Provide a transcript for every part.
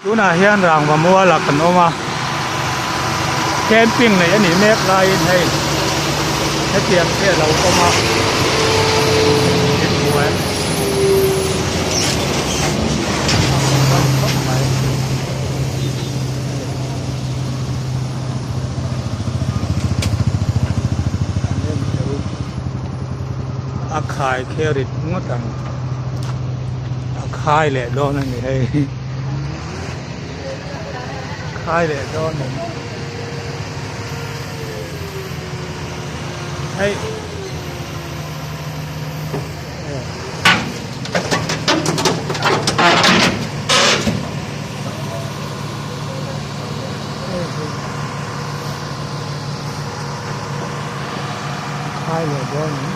Tunah hian rangva mualah kan awm a, camping neih a nih mek laiin hei hetiang hi a lo awm a, in hmu em? A hmuhnawm khawp mai. A khai khi a rit ngawt ang a khai leh dawn a ni hei khai leh dawn a ni hei Khai leh dawn ang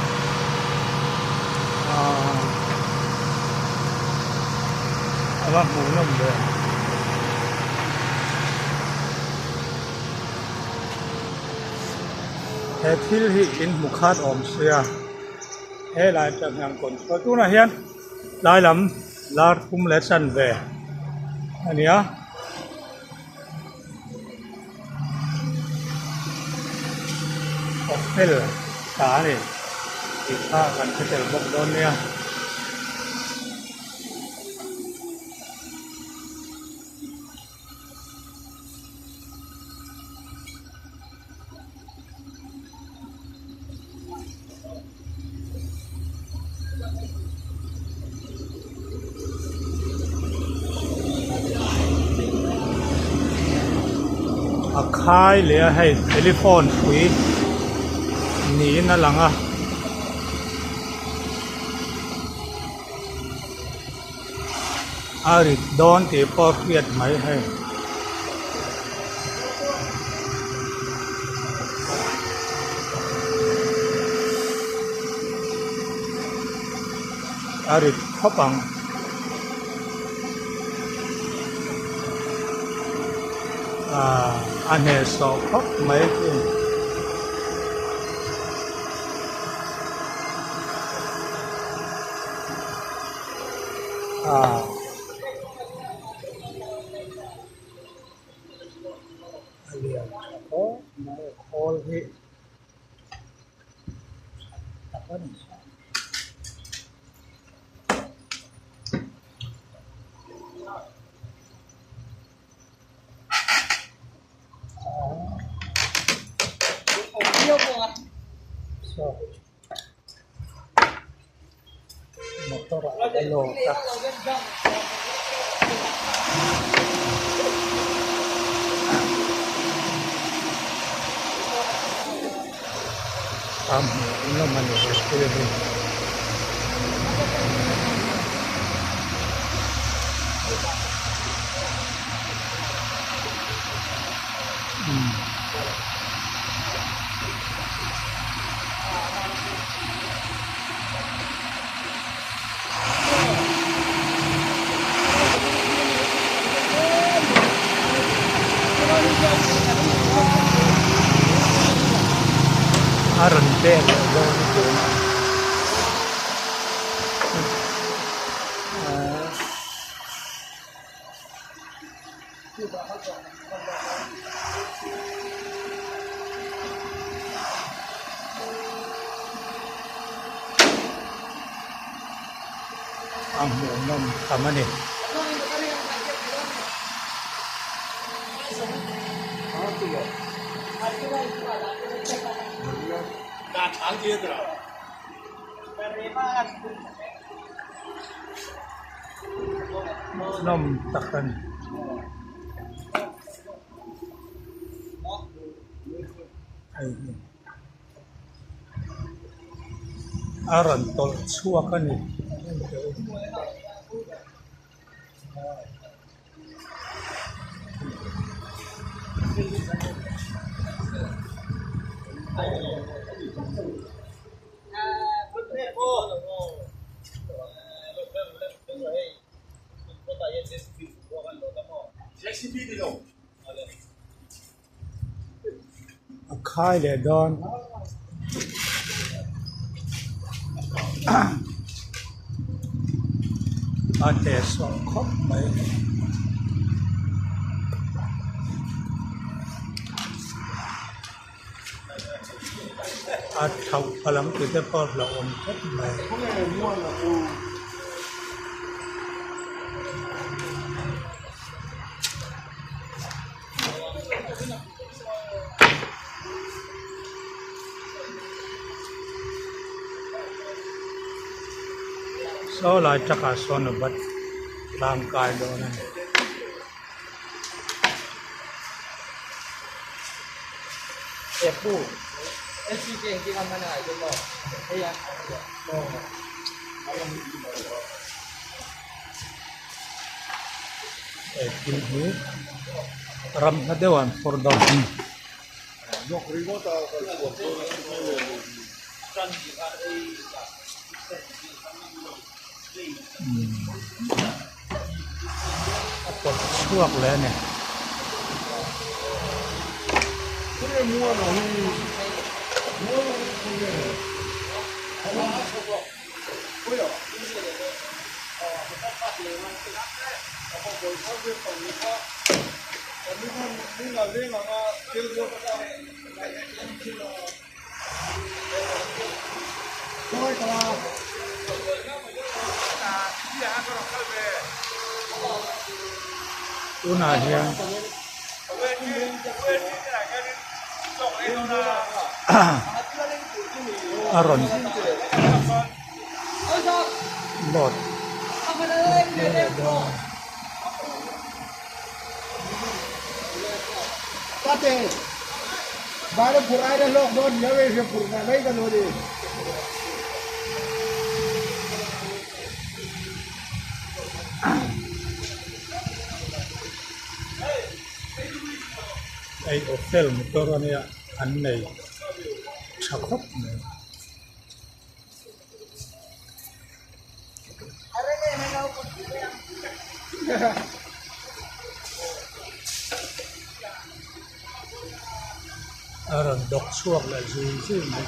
aaa a va hmuh nawm ve he thil hi in hmu khat awm sia helai atang hian control tunah hian tlai lam lar thum leh chanve a ni a. Hotel ta a ni tih kha kan hre tel bawk dawn nia. A khai leh a hei telephone hrui niin a lang a. A rit dawn tih pawh a hriat mai hei. A rit khawp ang. Aaa a hnehsawh khawp mai khi. Aaa a lian tha khawp mai a khawl hi tha tak a ni. Motor ah a lawk a. A hmuh nawm a ni he thil hi. A rawn pek leh dawn a tunah A hmuhnawm tham a ni. Hmuhnawm tak a ni. Hei hi a rawn tawlh chhuak a ni. A khai leh dawn a hnehsawh khawp mai. A thlauh phalh ang tih te pawh a hlauhawm khawp mai. Saw lai takah sawn a bat tlangkai dawn a ni. He thil hi ram hla deuh ah an phawrh dawn a ni. A pawt chhuak leh a ni. Tunah hian a rawn load leh dawn a. Hei hotel motor a nia an nei tha khawp mai. A rawn dawk chhuak leh zui zui mai.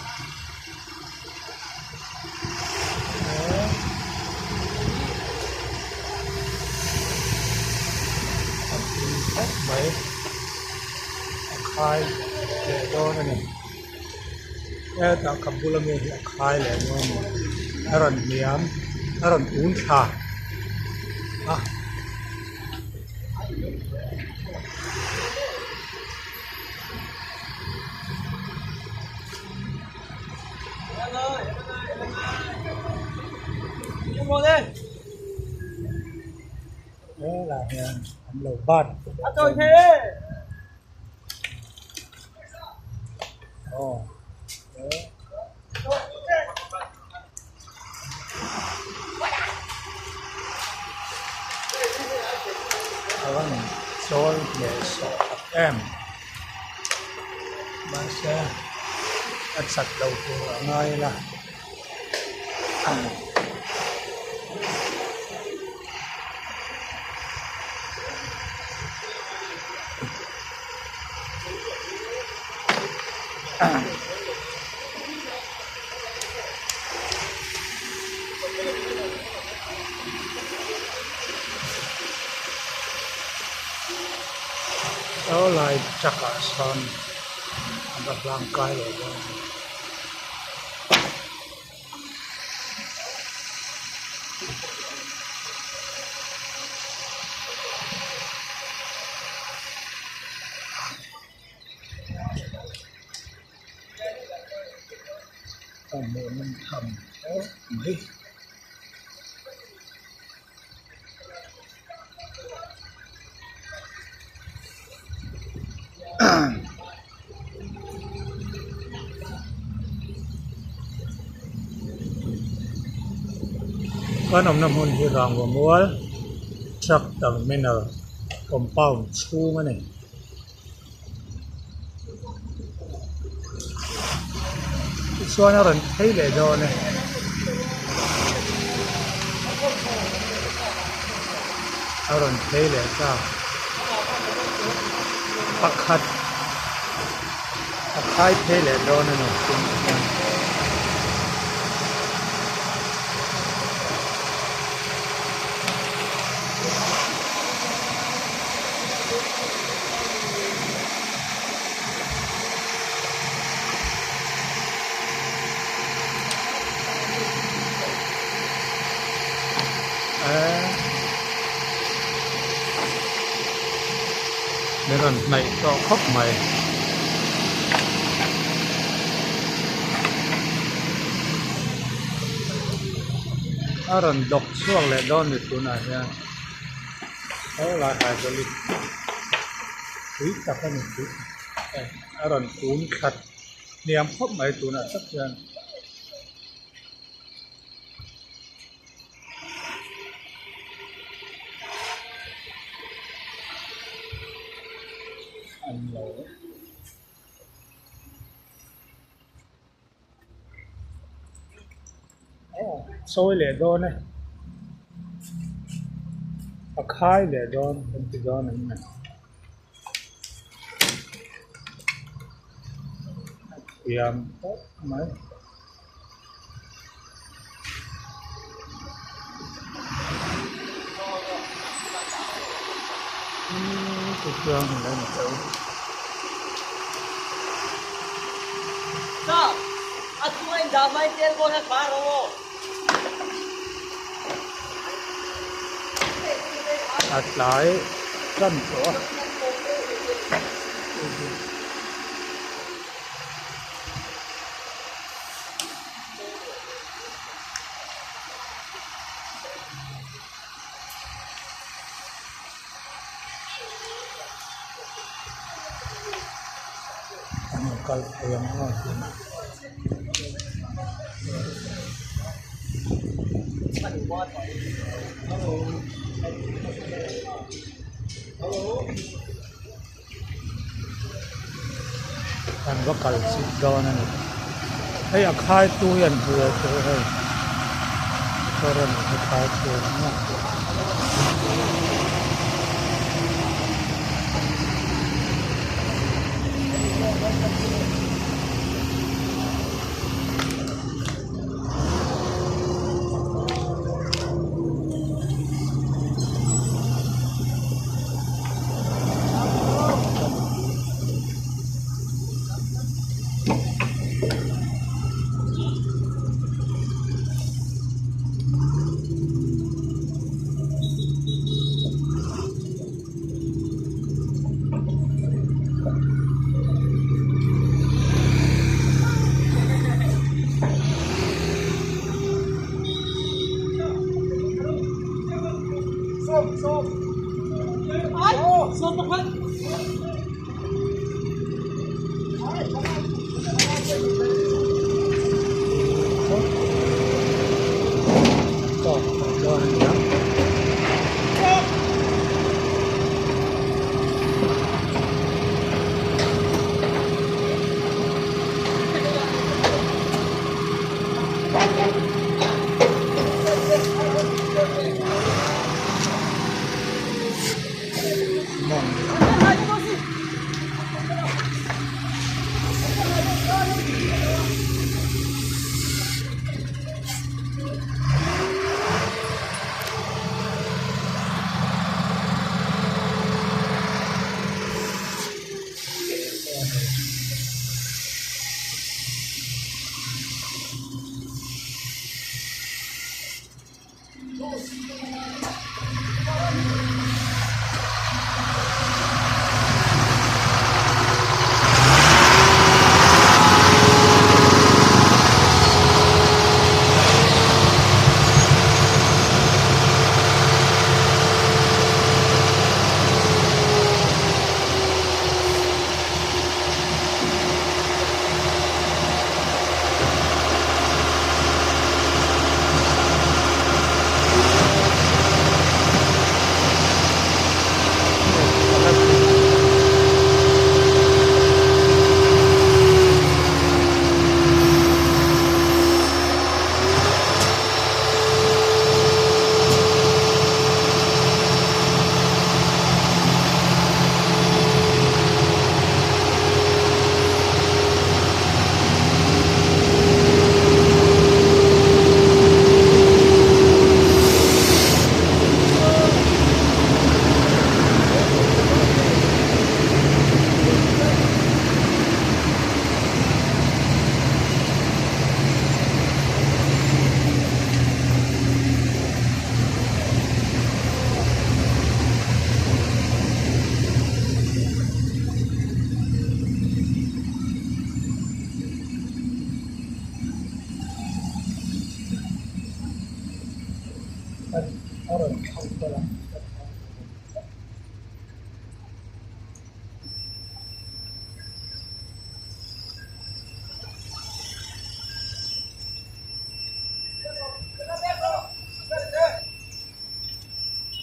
A pui khawp mai a khai leh dawn a ni. Hetah ka bula mi hi a khai leh dawn a ni a rawn hniam a rawn tun thla a. Helai hian an lo bat. Aw a rawn chawl leh sawh tak em mahse a chat lo tur a ngai la. Saw lai truck ah sawn a va hlang kai leh dawn a ni. A hmuhnawm tham khawp mai. Kan awmna hmun hi rangva mual truck terminal compound chhung a ni. Tichuan a rawn phei leh dawn e. A rawn phei leh ta. Pakhat a khai phei leh dawn a ni tunah hian. Min rawn hnaih tawh khawp mai. A rawn dawk chhuak leh dawn ni tunah hian helai hydraulic pui tak a ni tih a rawn kun thlat hniam khawp mai tunah tak hian. An lo aw sawi leh dawn e a khai leh dawn kan ti dawn em ni a thiam khawp mai. A tlai tan tawh a. An kal phei ang a Kan va kal chip dawn a ni. Hei a khai tu hi an buai tawh hei. Motor a nih hi khai tu emaw.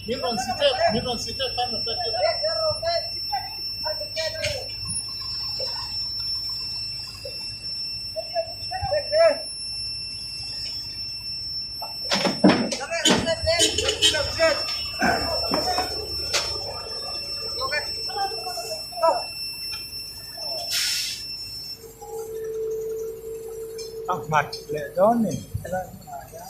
A nghat leh dawn ni helai hmunah hian.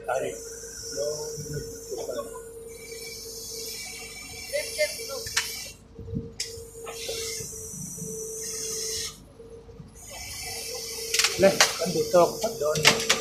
Tarik dawn lutuk a ni. Le kan duh tawk phawt dawn a ni.